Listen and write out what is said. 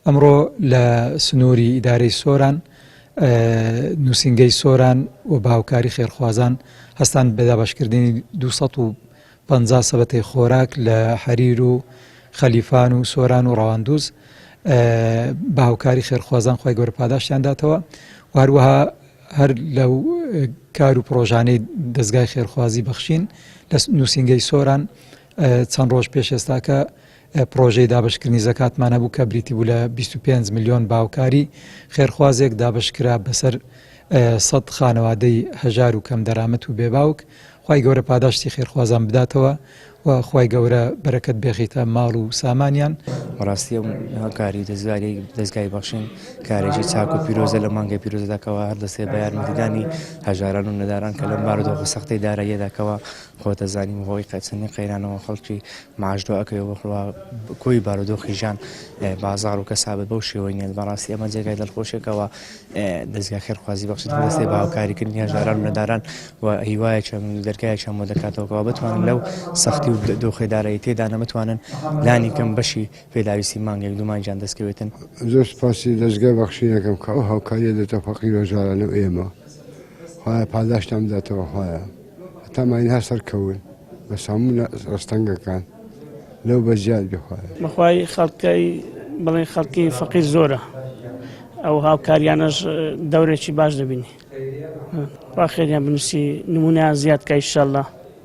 ئەمڕۆ لە سنووری ئیدارەی سۆران نووسینگەی سۆران و بە هاوکاری خێرخوازان هەستان بە دابەشکردنی 250 سەبەتەی خۆراک لە حەریر و خەلیفان و سۆران و ڕەواندوز بە هاوکاری خێرخوازان خی گەورە پاداشتیان داتەوە و هەروەها هەر لەو کار و پرۆژانەی دەستگای خێرخوازی بەخشین لە نووسینگەی سۆران چەند ڕۆژ پێش ئێستاکە پڕۆژەی دابەشکردنی زەکاتمان هەبوو کە بریتی بوو لە 25 ملیۆن باوکاری خێرخوازێک دابەشکرا بەسەر سەد خانەوادەی هەژار و کەم دەرامەت و بێباوک خوای گەورە پاداشتی خێرخوازان بداتەوە و خوای گەورە بەرەکەت بێخیتە ماڵ و سامانیان. بەڕاستی ئەم هاوکاری و دەستداری دەزگای بەخشین کارێکی چاک و پیرۆزە لە مانگی پیرۆزەدا کەوا هەر دەستێ بە یارمەتیدانی هەژاران و نەداران کە لەم بارودۆخە سەختەی داراییەدا کەوا خۆت ئەزانی بەهۆی چەندین قەیرانەوە خەڵکی معاش دوا ئەکەوێ و کۆی بارودۆخی ژیان بازاڕ و کەسابەت بەو شێوەی نییە بەڕاستی ئەمە جێگای دڵخۆشێکەوە دەزگای خێرخوازی بەخشین دەستێ بە هاوکاریکردنی هەژاران و نەداران و هیوایەکیان و دەرگایەکیان بۆ دەکاتەوە کەوا بتوانن لەو سەختی و دۆخی دارایی تێدا نەمتوانن لانی کەم بەشی پێداویستی مانگێک دوو مانگیان دەستکەوێتن. زۆر سوپاسی دەزگای بەخشین ئەکەم کە ئەو هاوکاریە دێتە فەقیر و هەژارانە و ئێمە خوایە پاداشتان بداتەوە خوایە هەتا ماین هەر سەرکەون بەس هەموو ڕستەنگەکان لەو بە زیاد بێ خوایە. بەخوای خەڵکەی بڵێن خەڵکی فەقیر زۆرە ئەو هاوکاریانەش دەورێکی باش دەبینی خوا خێریان بنووسی نمونەیان زیاد کە ئیشەڵا.